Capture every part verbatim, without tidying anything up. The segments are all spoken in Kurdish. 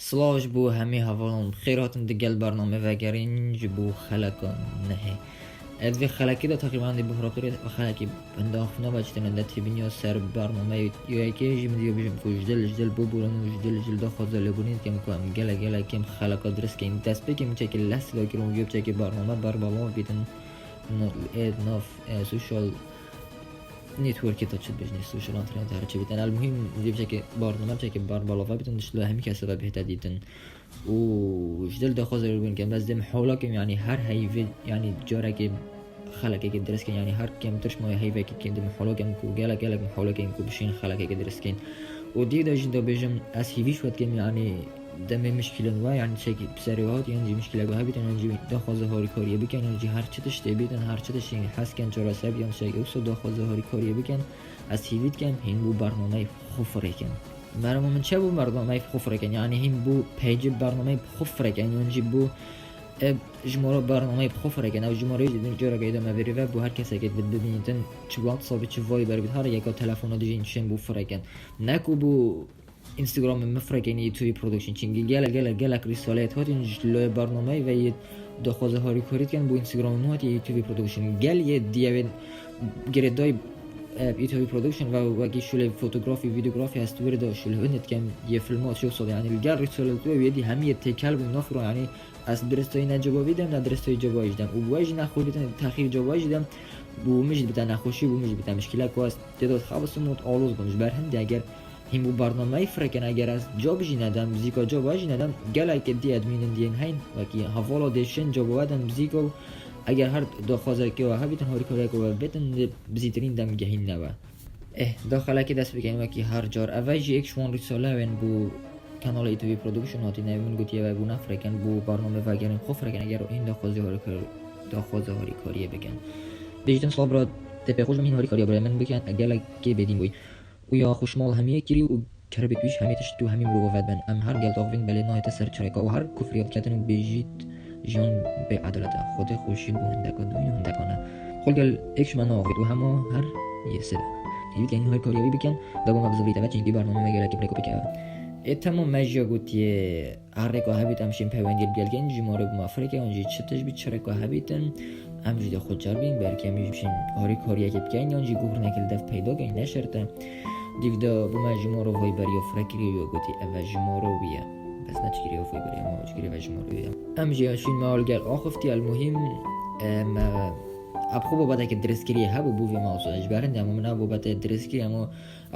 Silav ji bo hemî hevalan, bi xêr hatin digel bername vegerîn ji bo xeleka nehê. Ez vê xelekê de teqrîben dê bi xuraptirê xelekê hinda xwe nava çi têne de têbîniya ser bernameyê yekê jî min diyo bijim ku ji dil ji dil bûbûrin û ji dil ji dil daxwaza lêbûrîn dikim ku em gelek gelek kêm xeleka dirist keyin. Destpêkê min çekê lehsî da kirin û vê çekê bername ber belav bîtin. Ê nav, e, social networkê de çi dibêjin, social internet her çi bîtin. El muhîm, vê çekê bername çekê ber belav bîtin, dişt li hemî kesê ve bihête dîtin. Û ji dil daxwaza lêbûrîn dikim, bes dê mihawla kim, yanî her heyvê, yanî carekê xelekekê dirist kin, yanî her kêmtir ji ma heyvekê kêm dê mihawla kim ku gelek gelek mihawla kim ku bişên xelekekê dirist kin. Û dî de jî dibêjim, ez hîvî ji we dikim, yanî demê mişkîlên we, yanî çekî bi serê we hat, yan jî mişkîlek we hebîtin, yan jî daxwaza harîkariyê bikin, yan jî her çi tiştê bîtin, her çi tiştê hez ken çareser, yan çekî wisa daxwaza harîkariyê bikin, ez hîvî dikim, hîn bû bernameyê xwe firê kin. Merhaba, min çi bû bernameyê xwe firê kin, yanî hîn bû peycê bernameyê xwe firê kin, yan jî bû, e, jimara bernameyê xwe firê kin. Ew jimareyê jî din cara peyda me vêrê ve bû her kesekê dibînîtin, çi WhatsApp bî, çi Viber bî, her yeka telefona dijîn çên bû firê kin. Ne ku bû Instagramê min firê kin YouTube Production, çimkî gelek, gelek, gelek rîsaleyê hatin ji lê bernameyê ve yê daxwaza harîkarî dikin bû Instagramê min hatiye YouTube Production. Gel yê diyevên girêdayî, e, YouTube Production ve wekî şûlê fotografî, videografî ez tu wêrê de şûlê hûn dikim, yê filmat şew sal, yanî li gel rîsaleyê tu wê dî hemî yê têkel bûn nafiro, yanî ez diristayî ne cevabî dem, ne diristayî cevabî jî dem. Û bi we jî nexweş bîtin, texîr cevabî jî dem. Bû min jî dibite nexweşî, bû min jî dibite mişkîlek ku ez tê de dixebisim û aloz bûn. Ji ber hindê eger hîn bû bernameyê firê kin, eger ez cevabî jî nedem, bizîka cevabî jî nedem, gelek dî edmînin diyên heyn, wekî hevala dê şên cevabî den bizîka û eger her daxwazeke we hebîtin, harîkariyeke we bêtin, dê bizîtirîn dem gehîn ne we. Eh, da xelekê dest bikin wekî her car. Eve jî êk ji wan rîsale wên bû kanala YouTube Production hatî navê min gotiye ve bû ne firê kin, bû bername vegerîn xwe firê kin, eger hîn daxwazê harîkar-, daxwaza harîkariyê bikin. Bêjîtin, silav bira, tê pê xweş bim, hîn harîkariya birayê min bikin, e, gelekê bêdîn bûy. Û ya xweşmal hemiyê kirî û keribê pîş hemî tişt û hemî mirova vedibin. Em her gel daxivîn belê nahête ser çireka û her kufriya diketin û bêjît jiyan bê edalet e. Xwedê xweşî bo hindeka dû ya hindeka ne. Xwe gel êk ji me naavêt û hema her yê sê be. Hîvî dikin harîkariya wî bikin, da bo me bizivîte ve çînkî bername me gelekî pirêk û pêk e. Ê temam, me jî ya gotiye. Her rêka hebît em şên peywendiyê li gel keyin, jimare bi me firê ke, yan jî çi tişt bî, çi rêka hebîtin, em jî dê xwe car bîn, belkî em jî bişên harîkariyekê bikeyin, yan jî guhurnekê li dev peyda keyin, ne şert e. Dîv de bi me jimara Viberê ya firê kiriye, ya gotî, eve jimara wî ye. Bes ne çi kiriye Viberê, em çi kiriye ve jimara wî ye. Em jî ya şîn me li gel axiftiye, el muhîm, e, me, ev xwe babetekê dirêskiriyê hebû, bû vê mewzûyê. Ji ber hindê em min ev babete dirêskirî, em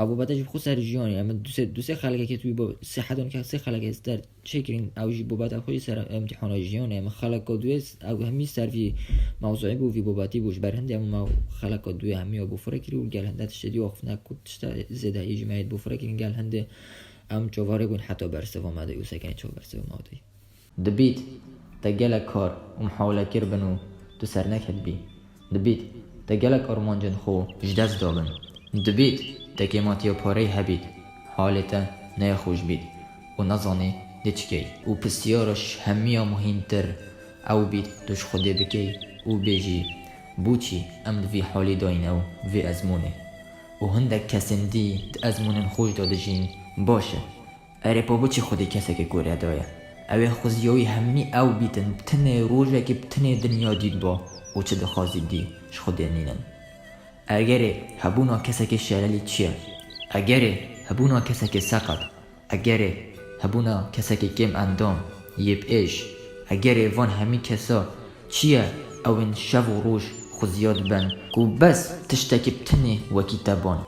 ev babete jî bi xwe ser jiyanê, em du sê, du sê xelkekê tu wî bo-, sê hedon ke sê xelkê ser çêkirîn, ew jî bobeta xwe jî ser emtîhana jiyanê ye. Min xeleka duyê, ew hemî ser vî mewzûyê bû, vî bobetî bû. Ji ber hindê em me xeleka duyê hemî ya bû firê kirî û gel hinde tiştê dî axiftina ku tişta zêdeyî ji me yê bû firê kirin, gel hindê em çavarê bûn heta bersiva me de û sekenê çav bersiva me de. Dibît te gelek kar û mihawle kiribin û tu serneketibî. Dibît te gelek armancên xwe ji dest dabin. Dibît te kêmatiya pareyî hebît, halê te neyexweş bît û nezanî dê çi key. Û pisyara ji hemiya muhîmtir ew bît tu ji Xwedê bikey û bêjî, bo çî em di vî halî dayî ne û vê ezmûnê? Û hindek kesên dî di ezmûnên xwe jî de dijîn, baş e. Erê, pa bo çi Xwedê kesekê gorî daye? Ew ê xwezîya wî hemî ew bîtin, bi tinê rojekê bi tinê dinya dîtba û çi dixwazî dî ji Xwedê nînin. Egerê hebûna kesekê şelelî çi ye? Egerê hebûna kesekê seqet, egerê hebûna kesekê kêm endam, yê bi êş, egerê van hemî kesa çi ye ew ên şev û roj xwezîya dibin ku bes tiştekî bi tinê wekî te ban?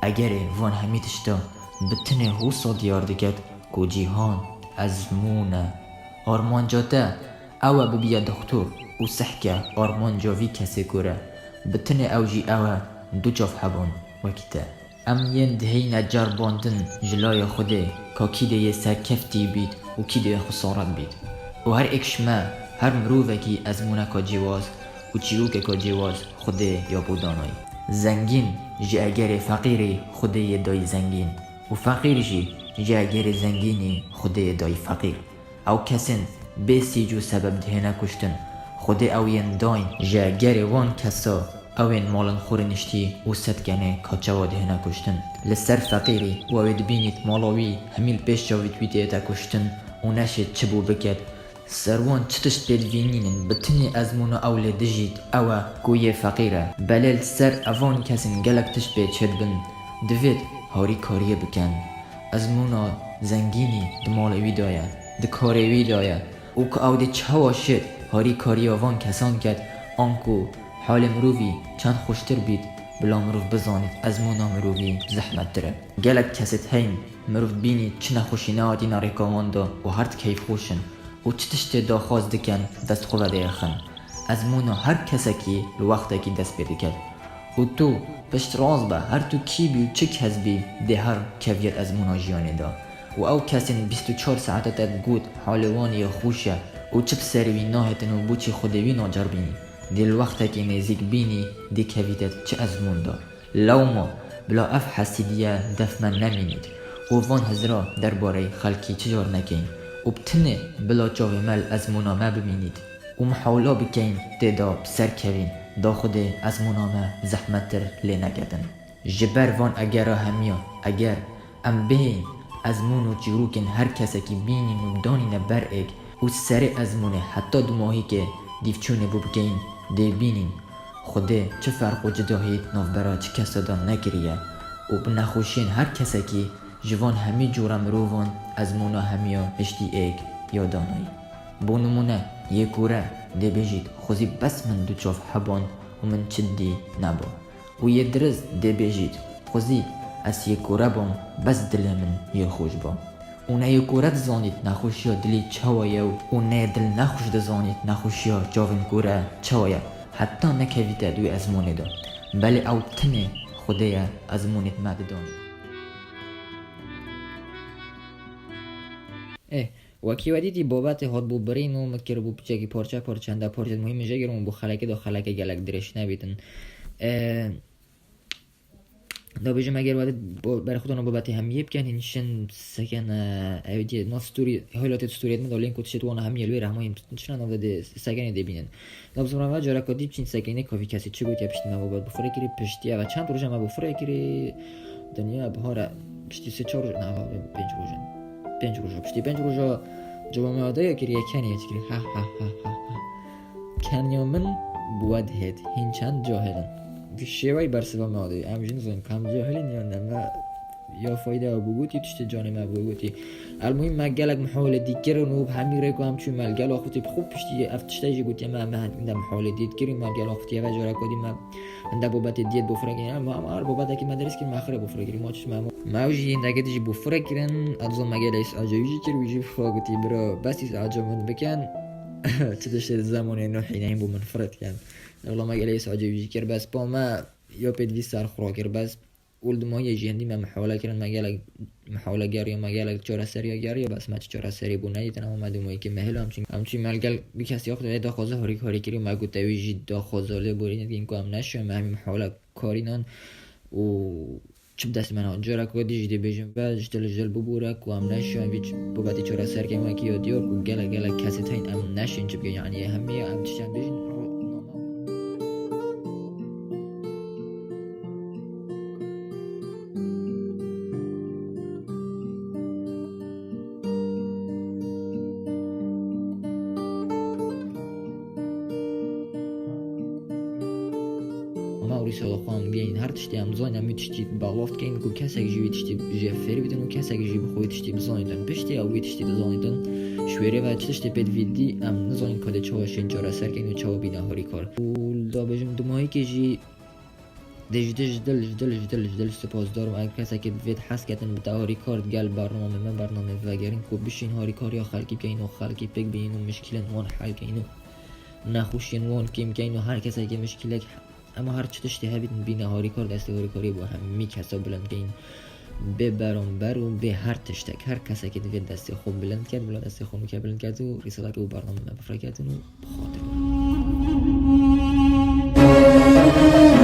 Egerê van hemî tişta bi tinê wisa diyar diket ku cîhan ezmûn e. Armanca te ew e bibiye doxtor û sehke armanca vî kesê kure. Bi tinê ew jî ew e du çav hebûn wekî te. Em yên diheyne ceribandin ji laya Xwedê, ka kî dê yê serkeftî bît û kî dê xesaret bît. Û her êk ji me, her mirovekî ezmûneka cêwaz û çîrokeka cêwaz Xwedê ya bo danayî. Zengîn jî egerê feqîrî Xwedê yê dayî zengîn û feqîr jî ji egerê zengînî Xwedê yê dayî feqîr. Ew kesên bê sîc û sebeb dihêne kuştin, Xwedê ew yên dayîn ji egerê wan kesa ew ên malin xwe rêniştî û sedkenê ka çawa dihêne kuştin. Li ser feqîrî û ew ê dibînît mala wî hemî li pêş çavît wî dihête kuştin û neşêt çi bû biket. Ser wan çi tişt pê divînînin, bi tinê ezmûna ew lê dijît, ew e ku yê feqîr e. Belê li ser evan kesên gelek tişt pê çêdibin, divêt harîkariyê bikin. Ezmûna zengînî di malê wî de ye, di karê wî de ye. Û ku ew dê çawa şêt harîkariya van kesan ket, anku halê mirovî çend xweştir bît, bila mirov bizanît ezmûna mirovî zehmettir e. Gelek kesêt heyn, mirov bînî çi nexweşî nehatîne rêka wan de û her di keyfxweş in û çi tiştê daxwaz dikin, dest xwe vedê xin. Ezmûna her kesekî li wextekî dest pê diket. Û tu pişt rast be, her tu kî bî û çi kes bî, dê her keviyet ezmûna jiyanê de. Û ew kesên bîst û çar saete te got halê wan yê xweş e û çi bi serê wî nahêtin û bo çi Xwedê wî nacer bînî. Dê li wextekî nêzîk bînî, dê kevîte çi ezmûn de. Lewma bila ev hesîdiye def me nemînît û van hizra derbarê xelkî çi car nekeyn û bi tinê bila çavê me li ezmûna me bimînît û mihawla bikeyn tê de bi ser kevîn, da Xwedê ezmûna me zehmettir lê neketin. Ji ber van egera hemiya, eger em bihên ezmûn û çîrokên her kesekî bînîn û danîne ber êk û serê ezmûnê heta dumahîkê dîvçûnê bû bikeyn, dê bînîn. Xwedê çi ferq û cudahî di navbera çi kesa de nekiriye û bi nexweşiyên her kesekî ji van hemî cûra mirovan ezmûna hemiya hiştî êk ya danayî. Bo nimûne, yê kûre dê bêjît, xwezî bes min du çav heban û min çi dî neba. Û yê dirist dê bêjît, xwezî ez yê kûre bam, bes dilê min yê xweş ba. Û ne yê kûre dizanît nexweşiya dilî çawa ye û ne yê dil nexweş dizanît nexweşiya çavên kûre çawa ye, heta nekevîte di wê ezmûnê de. Belê ew tinê Xwedê ye ezmûnê me didanî. Ê, wekî we dîtî babetê hat bû birîn û min kiribû piçekî parçe parçe, henda parçe muhîm min jê girim û bo xelekê de xeleke gelek dirêj nebîtin. Ê, Da bêjim, eger we bo-, berxwedana babetê hemiyê bikin, hîn şin seken, e, ew diye nav story, highlighted story min da link û tişt wana hemiye li wê rehmayên çina nav de sekenê dê bînin. Da bizim ve cara ka dî biçîn sekenê kavî kesê çi gotiye piştî me babet bifire kirî, piştî eve çend roja me bifire kirî, dinya bihara piştî sê çar roj, na, pênc roja. Pênc roja, piştî pênc roja cevama de ya kirî, yekenê ya kirî. Ha, ha, ha, ha, ha. Kenya min bi we dihêt, hîn çend cahil in. Bi şêweyî bersiva me dê. Em jî nizanin ka em cahil in yan ne, me ya fayda ew bigotî, tiştê canê me bigotî. Elmuhîm me gelek mihawelê dî kirin û bi hemî rêko em çûn me li gel axifî bi xwe piştî ev tiştê jî gotiye me, me hinde mihawelê dî dikirî, me li gel axifî eve cara kodî me hinde babetê diyet bofire kirin. Em, em her babetekî me dirêj kirin, me xirê bofire kirin. Ma çi me, me ew jî hindekê dijî bofire kirin, ez zon me gelê îs'aca wî jî kir, wî jî bi xwe gotî, bira, bes îs'aca min bikin. Çi tiştê di zemanê Nuhî neyên bo min firet ken. Wela me gelê îs'aca wî jî kir, bes pa me ya pêdivî ser xwe kir, bes û li dimahiyê jî hindî me mihawele kirin, me gelek mihawele geriya, me gelek çareseriya geriya, bes me çi çareserî bû nedîtin, ama me dimahîkê me hêla em çûn, em çûn me li gel du kesî axifî daxwaza harîkarî kirî, me got ewî jî daxwaza lêborînê dikin ku em neşin, me hemî mihawele karînan û çi bi destê me ne. Cara ku dî jî dê bêjim ve ji dil ji dil bibûre ku em neşiyan vî ç-, babetî çareser kem wekî ya diyar ku gelek gelek kesê teyn em neşên çi bikin, yanî hemî em tiştên bêjin ro-, normal. Ama Rîsala xwe em bînin her tiştê em zanin, em wî tiştî belav dikeyin ku kesek jî wî tiştî jê fêr bidin û kesek jî bi xwe wî tiştî bizanîtin. Piştî ew wî tiştî dizanîtin, ji wêrê ve çi tiştê pê divî dî, em nizanin ka dê çawa şên çareser keyin û çawa bîne harîkar. Û da bêjim dimahîkê jî dê ji dil, ji dil, ji dil, ji dil, ji dil spasdar im. Eger kesekê divêt hez ketin bi te harîkar digel bernamê me, bernamê vegerin ku bişên harîkariya xelkî bikeyin û xelkî pêk bînin û mişkîlên wan hel keyin û nexweşiyên wan kêm keyin û her kesekê mişkîlek, ema her çi tiştê hebîtin bîne harîkar, destê harîkariyê bo hemî kesa bilind keyin. Bê beramber û bê her tiştek, her kesekê divê destê xwe bilind ket, bila destê xwe nûke bilind ket û rîsaleke û bernamê me bifreketin û bi xatir me.